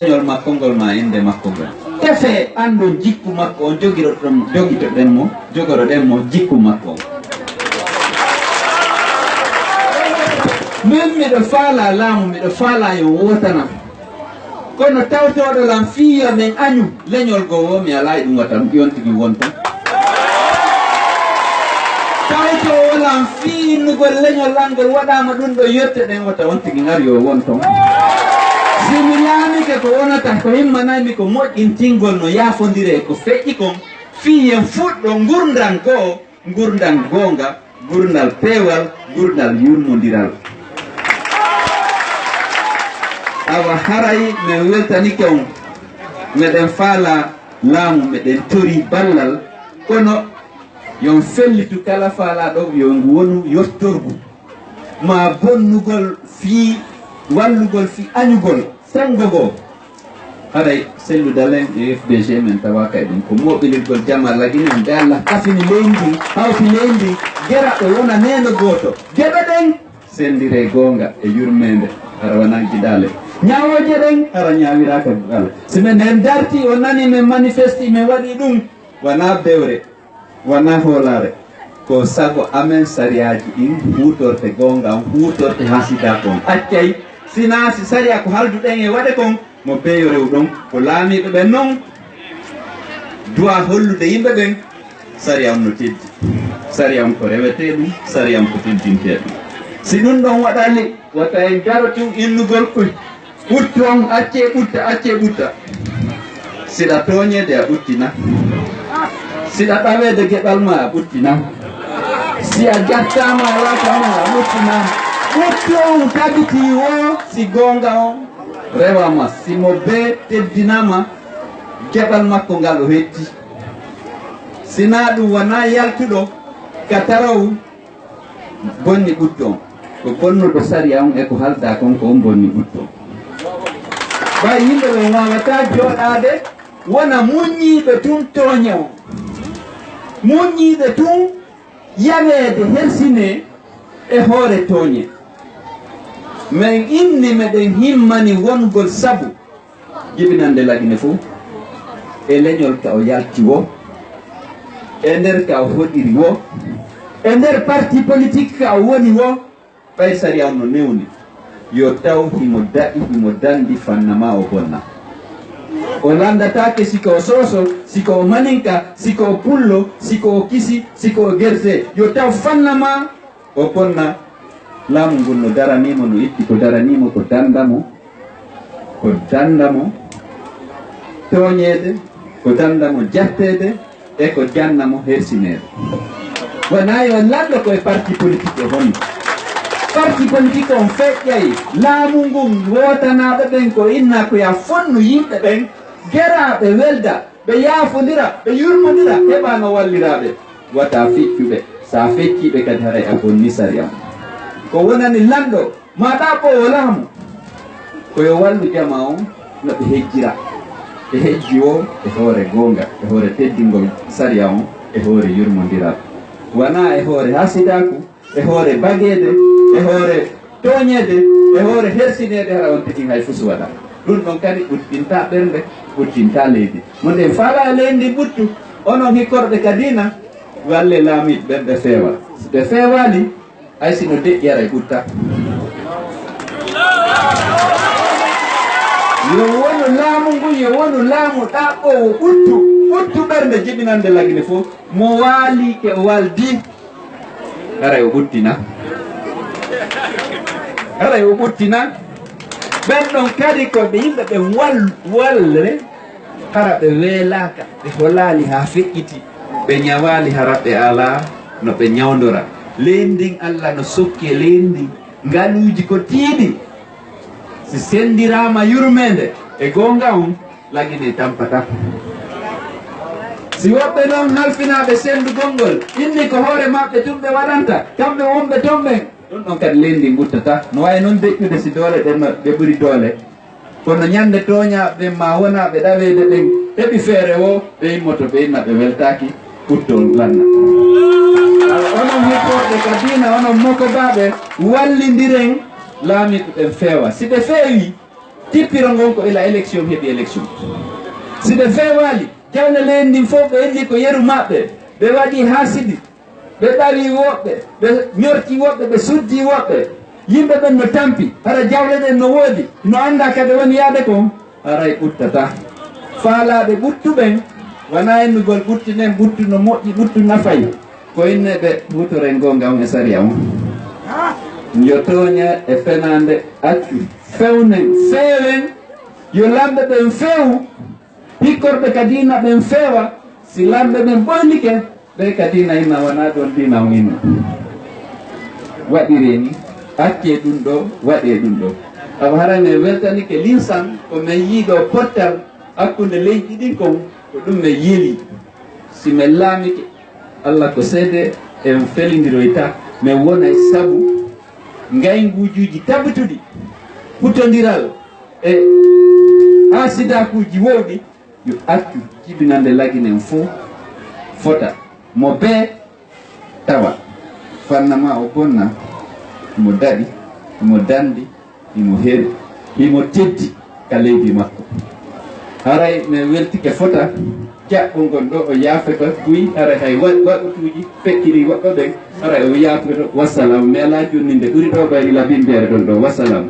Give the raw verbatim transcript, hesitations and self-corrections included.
leñol makko ngol maa innde makko ngol. Tefee anndon jikku makko on, jogiroɗon, jogitoɗen mo, jogoroɗen mo jikku makko on. Min miɗo faalaa laamu, miɗo faalaa yo wootanam. Kono tawtooɗo lan fii yo min añu leñol goo woo, mi alaa e ɗum wata ɗum, yonti ɗum wonta. Tawi to wolan fii innugol leñol an ngol waɗaama ɗum ɗo yette ɗen, wota on tigi ngar yo won ton. Si mi laamike ko wonata ko himmanay mi ko moƴƴintingol no yaafondiree ko feƴƴi kon, fii yen fuɗɗo ngurndan goo, ngurndan goonga, ngurndan peewal, ngurndan yurmondiral. Awa haray min weltanike on, meɗen faalaa laamu, meɗen torii ballal, kono yon fellitu kala faalaaɗo yo ngu wonu yottorgu, maa bonnugol fii, wallugol fii añugol senngo goo. Haray sellu dalen e F D G men tawaaka e ɗum. Ko mooɓilirgol jamaa lagine on ɓe Allah kafini leydi ndin, hawti leydi ndin, gera ɓe wona neeno gooto. Geɓe ɗen senndiree goonga e yurmeende, hara wanaa giɗaale. Ñaawooje ɗen hara ñaawiraaka giɗaale. Si men en dartii, on nanii men manifestii, men waɗii ɗum, wanaa bewre, wanaa hoolaare. Ko sago amen sariyaaji ɗin huutorte goonga on, huutorte hasidaaku on. Accay, si naa si sariya ko halduɗen e waɗe kon, mo beyo rew ɗon, ko laamiiɓe ɓen non duwa hollude yimɓe ɓen, sariya on no teddi. Sariya on ko rewetee ɗum, sariya on ko teddintee ɗum. Si ɗum ɗon waɗaali, wata en daro tun innugol ko ɓuttu on, accee ɓutta, accee ɓutta. Siɗa tooñeede a ɓuttina. Siɗa ɗaweede geɗal ma a ɓuttina. Si a jattaama a laataama a ɓuttina. Ɓuttu on tabitii woo si goonga on rewaama, si mo bee teddinaama geɗal makko ngal o hetti. Si naa ɗum wanaa yaltuɗo ka taraw bonni ɓuttu on. Ko bonnuɗo sariya on e ko haldaa kon ko on bonni ɓuttu on. Ɓay yimɓe ɓen waawataa jooɗaade wona muññiiɓe tun tooñe on. Muññiiɓe tun yaweede hersinee e hoore tooñe. Men inni meɗen himmani wongol sabu jibinande Lagine fow, e leñol ka o yalti woo, e nder ka o hoɗiri woo, e nder parti politik ka o woni woo, ɓay sariya on no newni, yo taw himo daɗi, himo danndi fanna maa o bonna. O lanndataake si ko o Sooso, si ko o Maninka, si ko o Pullo, si ko o Kisi, si ko o Gerse. Yo taw fanna maa o bonna. Laamu ngun no daranii mo, no itti ko daranii mo, ko dannda mo, ko dannda mo tooñeede, ko dannda mo jatteede, e ko janna mo hersineede. Wonaa yo lanndo ko e parti politik o honno. Parti politik on feƴƴay laamu ngun, wootanaaɓe ɓen ko inna ko ya fonnu yimɓe ɓen, geraa ɓe welda, ɓe yaafondira, ɓe yurmondira, heɓa no walliraaɓe. Wata feccu ɓe. Sa feccii ɓe kadi haray a bonni sariya on. Ko wonani lanndo maa ɗaɓɓoowo laamu ko yo wallu jamaa on no ɓe hejjira. Ɓe hejji woo e hoore goonga, e hoore teddingol sariya on, e hoore yurmondiral. Wanaa e hoore hasidaaku, e hoore bageede, e hoore tooñeede, e hoore hersineede, hara on tigi hay fus waɗa. Ɗum ɗon kadi ɓuttinta ɓernde, ɓuttinta leydi. Mo nden faalaa leydi ndi ɓuttu, onon hikkorɓe ka diina, walle laamiiɓe ɓen ɓe feewa. Si ɓe feewaali, hay si no deƴƴi, haray ɓutta. Yo wonu laamu ngun, yo wonu laamu ɗaɓɓoowo ɓuttu, ɓuttu ɓernde jibinande Lagine fow. Mo waali ke o waldi, haray o ɓuttina. Haray o ɓuttina. Ɓen ɗon kadi ko ɓe yimɓe ɓe wal-, walre, hara ɓe weelaaka, ɓe holaali haa feƴƴiti, ɓe ñawaali hara ɓe alaa no ɓe ñawndora. Leydi ndin, Alla no sokki e leydi ndin ngaluuji ko tiiɗi. Si senndiraama yurmeende e goonga on, Lagine tampataa. Si woɓɓe non halfinaaɓe senndugol ngol, inni ko hoore maɓɓe tun ɓe waɗanta, kamɓe wonɓe ton ɓen, ɗum ɗon kadi leydi ndin ɓuttataa. No waawi non deƴƴude si doole ɗen no ɗe ɓuri doole. Kono ñande tooñaaɓe ɓen maa wonaaɓe ɗaweede ɓen heɓi feere woo, ɓe immoto ɓe inna ɓe weltaaki, ɓuttol lanna. Onon hikkorɓe ka diina, onon mokobaaɓe, wallindiren laamiiɓe ɓen feewa. Si ɓe feewii, Tippiro ngon ko ila élection heɓi élection. Si ɓe feewaali, jawle leydi ndin fof ɓe elli ko yeru maɓɓe, ɓe waɗi haasidi, ɓe ɗawi woɓɓe, ɓe ñorti woɓɓe, ɓe suddi woɓɓe. Yimɓe ɓen no tampi, hara jawle ɗen no woodi, no annda kadi woni yaade kon, haray ɓuttata. Faalaaɓe ɓuttu ɓen, wona ennugol ɓuttu nden, ɓuttu no moƴƴi, ɓuttu nafay. Ko inne ɓe hutoren goonga on e sariya on. Yo tooña e fenaande accu. Fewnen, feewen, yo lamɓe ɓen feewu, hikkorɓe ka diina ɓen feewa, si lamɓe ɓen ɓoynike, ɓe ka diina inna wona ɗon diina on inna. Waɗiree ni, accee ɗum ɗo, waɗee ɗum ɗo. Awa hara men weltanike linsan, ko men yiiɗo pottal hakkunde leyɗi ɗin kon, ko ɗum men yeeli. Si men laamike, Allah ko seede, en felindiroyta, men wonay sabu ngaynguujuuji tabituɗi, hutondiral e haasidaakuuji wowɗi, yo accu jibinande laginen fof fota. Mo bee tawa fanna ma o bonna, mo daɗi, mo dandi, himo heewi, himo teddi ka leydi makko. Haray mi weltike fota, jaɓɓo ngon ɗo o yaafeta buy, haray hay wa-, waɗutuuji feƴƴiri woɓɓe ɓen, haray o yaafeta. Wassalam, mi alaa jonninde ɓuri ɗo ɓayri labimbeere ɗon ɗo. Wassalam.